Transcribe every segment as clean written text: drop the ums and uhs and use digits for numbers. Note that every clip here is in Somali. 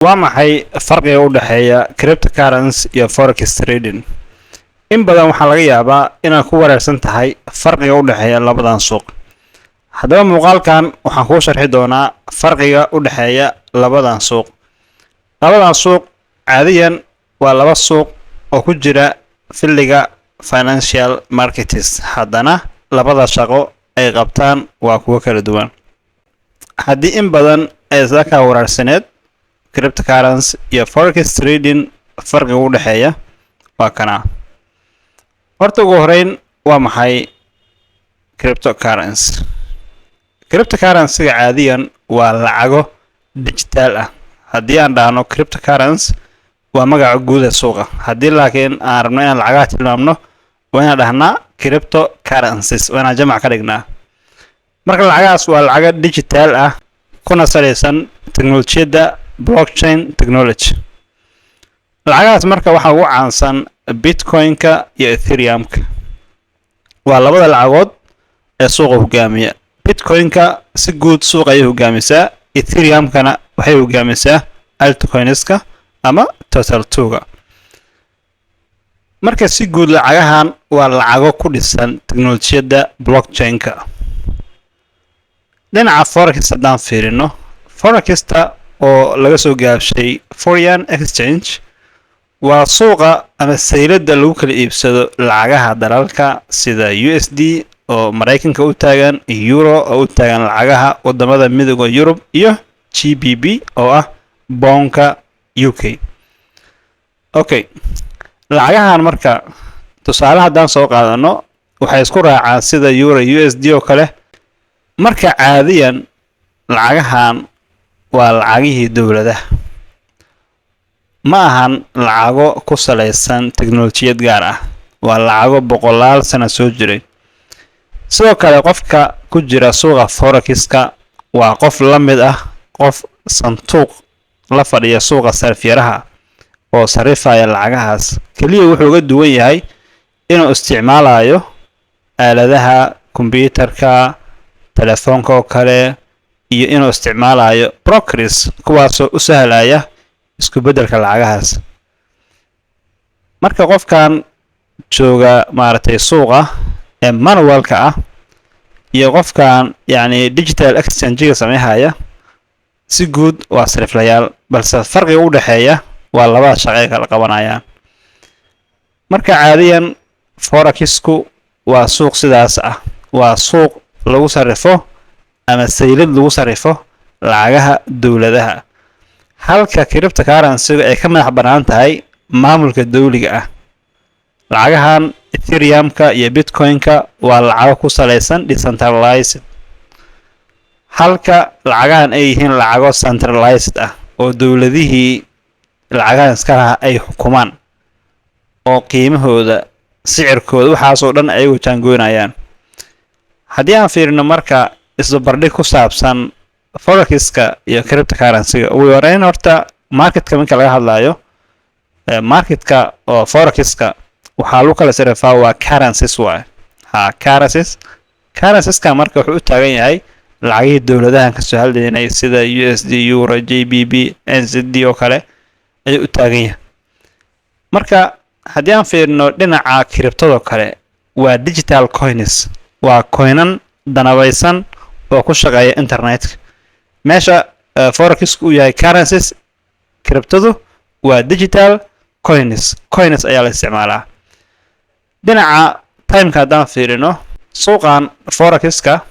Waa maxay farqiga u dhexeeya cryptocurrency iyo forex trading? In badan waxaa laga yaabaa inaad ku wareersan tahay farqiga u dhexeeya labadan suuq. Haddaba muuqaalkan waxaan kuu sharxi doonaa farqiga u dhexeeya labadan suuq. Labadan suuq caadiyan waa laba suuq oo ku jira field-iga financial markets, haddana labada shaqo ay qabtaan waa kuwo kala duwan. Haddii in badan ay isla kaa wareersaneed cryptocurrency iyo forex trading, farqiga u dhexeeya waa kana. Horta ugu horeyn, waa maxay cryptocurrency? Cryptocurrency-ga caadiyan waa lacago digital ah. Haddii aan dhahno cryptocurrency, waa magaca guud ee suuqa. Haddii laakiin aan rabno inaan lacagaha tilmaamno, waa inaan dhahnaa cryptocurrencies, waa inaan jamac ka dhignaa. Marka lacagahaas waa lacago digital ah, kuna salaysan teknolojiyadda blockchain technology. Lacagahaas marka waxaa ugu caansan Bitcoin-ka iyo Ethereum-ka. Waa labada lacagood ee suuqa hogaamiya. Bitcoin-ka si guud suuqa ayay hogaamisaa, Ethereum-kana waxay hogaamisaa altcoins-ka ama total two-ga. Marka si guud lacagahan waa lacago ku dhisan teknolojiyadda blockchain-ka. Dhinaca forex haddaan fiirino, forex-ta oo laga soo gaabshay foreign exchange, waa suuqa ama sayladda lagu kala iibsado lacagaha dalalka, sida USD oo Maraykanka u taagan, euro oo u taagan lacagaha wadamada Midooda Yurub, iyo GBP oo ah pound-ka UK. Okay, lacagahan marka tusaale haddaan soo qaadano, waxay isku raacaan sida euro USD oo kale. Marka caadiyan lacagahan waa lacagihii dowladaha, ma ahan lacago ku salaysan teknolojiyad gaar ah. Waa lacago boqolaal sano soo jiray. Sidoo kale qofka ku jira suuqa forex-ka waa qof la mid ah qof sanduuq la fadhiya suuqa sarifyaraha oo sarifaya lacagahaas. Keliya wuxuu uga duwan yahay inuu isticmaalayo aaladaha kombyuutarka, telefoonka oo kale, iyo inuu isticmaalayo brokers, kuwaasoo u sahlaya isku beddelka lacagahaas. Marka qofkan jooga maaragtay suuqa ee manual-ka ah iyo qofkan yacni digital exchange-ga sameyhaya, si guud waa sariflayaal, balse farqiga u dhexeeya waa labada shaqo ay kala qabanayaan. Marka caadiyan forex-ku waa suuq sidaas ah, waa suuq lagu sarifo ama saylad lagu sarifo lacagaha dowladaha, halka cryptocurrency-ga ay ka madax bannaan tahay maamulka dowliga ah. Lacagahan Ethereum-ka iyo Bitcoin-ka waa lacago ku salaysan decentralized, halka lacagahan ay yihiin lacago centralized ah oo dowladihii lacagahan iska lahaa ay xukumaan, oo qiimahooda, sicirkooda, waxaasoo dhan ayagu jaangoynayaan. Haddii aan fiirino marka isbarbardhig ku saabsan forex-ka iyo cryptocurrency-ga, ugu horeyn horta market-ka marka laga hadlayo, market-ka oo forex-ka waxaa lagu kala sarifaa waa currencies waay. Ha, currencies. Currencies-ka marka wuxuu u taagan yahay lacagihii dowladahan kasoo hadlaynay, sida USD, euro, GBP, NZD oo kale ayuu u taagan yahay. Marka haddii aan fiirino dhinaca crypto-do kale, waa digital coins, waa coin-an danabaysan oo ku shaqeeya internetka. Meesha forex uu yahay currencies, crypto-du waa digital coins, coins ayaa la isticmaalaa. Dhinaca time-ka haddaan fiirino, suuqan forex-ka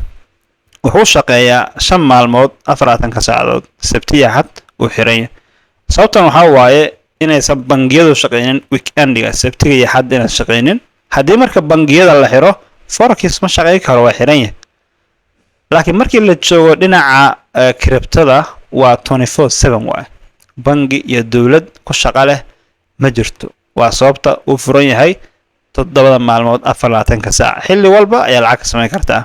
wuxuu shaqeeyaa 5 maalmood 24-ka saacadood, Sabti iyo Axad uu xiran yahay. Sababtan waxaa waaye inaysan bangiyadu shaqeynin weekend-iga, Sabtiga iyo Axad inaysan shaqeynin. Haddii marka bangiyada la xiro, forex ma shaqeyn karo, waa xiran yahay. Laakiin markii la joogo dhinaca crypto-da, waa 24/7 waay. Bangi iyo dowlad ku shaqo leh ma jirto. Waa sababta uu furan yahay 7-da maalmood 24-ka saac. Xilli walba ayaa lacag ka samayn kartaa.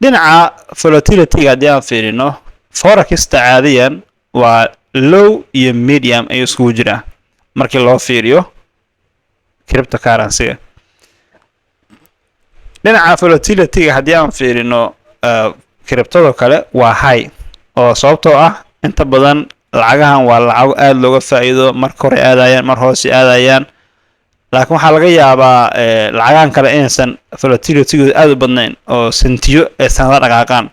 Dhinaca volatility-ga haddii aan fiirino, forex-ta caadiyan waa low iyo medium ayuu iskugu jiraa markii loo fiiriyo cryptocurrency-ga. Dhinaca volatility-ga haddii aan fiirino crypto-do kale, waa high, oo sababtoo ah inta badan Lacagahan waa lacago aada looga faa'iido, marka hore aadayaan, mar hoose aadayaan, laakiin waxaa laga yaabaa lacagahan kale inaysan volatilitygooda aada u badnayn oo sentiyo ay sanado dhaqaaqaan.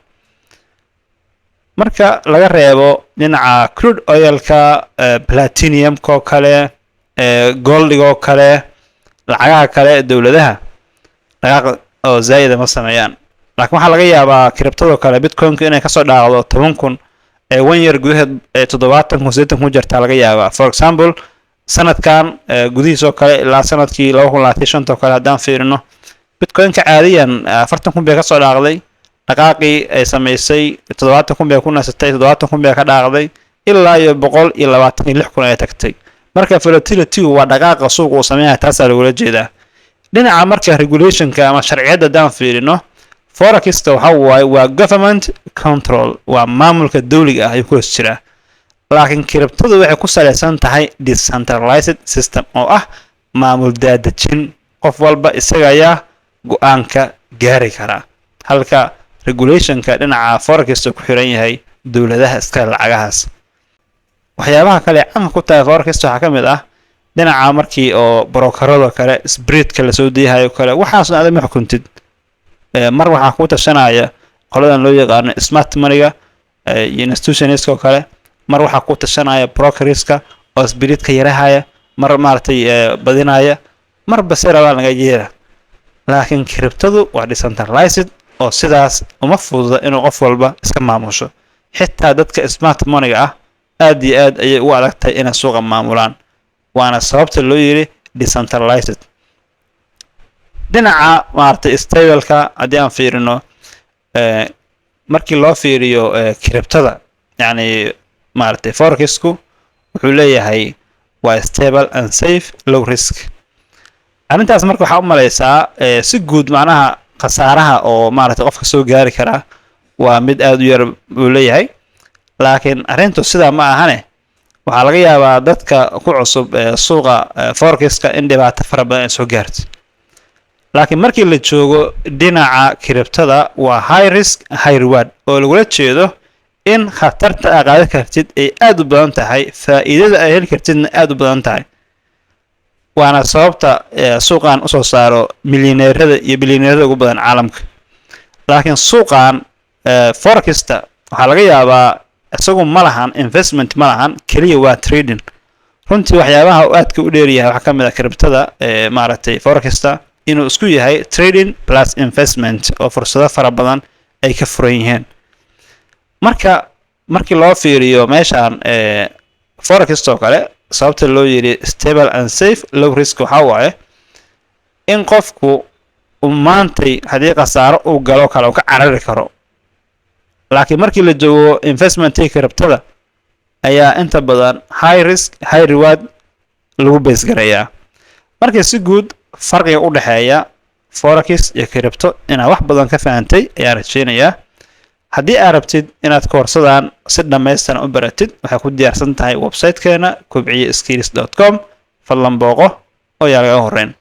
Marka laga reebo dhinaca crude oilka, platinumkoo kale, goldigoo kale, lacagaha kale ee dowladaha dhaqaaq oo zaa'ida ma sameeyaan. Laakiin waxaa laga yaabaa cryptadoo kale, Bitcoinku, inay kasoo dhaaqdo 10,000 ee one year gudaheed ee 70,000, 80,000 jartaa laga yaabaa. For example, sanadkan gudihiisoo kale ilaa sanadkii 2025 oo kale haddaan fiirino, Bitcoinka caadiyan 40,000 bay kasoo dhaaqday. Dhaqaaqii ay samaysay 70,000 bay ku nasatay, 70,000 bay ka dhaaqday, ilaa iyo 126,000 ay tagtay. Marka volatility waa dhaqaaqa suuqa uu sameynaya, taasaa lagula jeedaa. Dhinaca marka regulationka ama sharciyadda haddaan fiirino, forexka waxa waaye waa government control, waa maamulka dowliga ah ayuu ku hoos jiraa. Laakiin cryptadu waxay ku salaysan tahay decentralized system oo ah maamul daadejin, qof walba isaga ayaa go-aanka gaari karaa, halka regulationka dhinaca forex ku xiran yahay dowladaha iska lacagahaas. Waxyaabaha kale caanka ku tahay forex waxaa ka mid ah dhinaca markii oo brokerado kale spreadka lasoo deehayo kale, waxaasna aad ma xukuntid. Mar waxaa ku tashanaya qoladan loo yaqaano smart moneyga iyo institutionska oo kale, mar waxaa ku tashanaya brokerska oo spreadka yarahaya, mar maaragtay badinaya, marba si rabaan laga yeela. Laakiin cryptadu waa decentralized oo sidaas uma fududa inuu qof walba iska maamusho. Xitaa dadka smart moneyga ah aad iyo aad ayay ugu adag tahay inay suuqa maamulaan, waana sababta loo yiri decentralized. Dhinaca maaragtay stableka haddii aan fiirino, markii loo fiiriyo cryptada, yacni maaragtay forexku wuxuu leeyahay waa stable and safe, low risk. Arrintaas marka waxaa u malaysaa si guud macnaha khasaaraha oo maaragtay qofka soo gaari karaa waa mid aada u yar buu leeyahay. Laakiin arrintu sidaa ma ahane, waxaa laga yaabaa dadka ku cusub suuqa forexiska in dhibaato fara badan ay soo gaarto. Laakiin markii la joogo dhinaca cryptada, waa high risk high reward, oo lagula jeedo in khatarta aa qaadan kartid ay aada u badan tahay, faa'iidada ay heli kartidna aada u badan tahay. Waana sababta suuqan usoo saaro milyaneerada iyo bilyaneerada ugu badan caalamka. Laakiin suuqan forexta waxaa laga yaabaa isagu ma lahan investment, ma lahan, keliya waa trading. Runtii waxyaabaha uu aadka u dheeryahay waxaa ka mid ah cryptada maaragtay forexta inuu isku yahay trading plus investment oo fursado fara badan ay ka furan yihiin. Marka markii loo fiiriyo meeshan forex oo kale, sababta loo yiri stable and safe, low risk, waxaa waaye in qofku uu maantay haddii khasaaro uu galo kale uu ka carari karo. Laakiin markii la joogo investmentka cryptada ayaa inta badan high risk high reward lagu base gareeyaa. Marka si guud farqiga u dhexeeya forex iyo crypto inaad wax badan ka fahantay ayaan rajeynayaa. Haddii aad rabtid inaad koorsadan si dhammaystiran u baratid, waxay ku diyaarsan tahay website-keena kobciyeskills.com. Fadlan booqo oo yaa laga horeyn.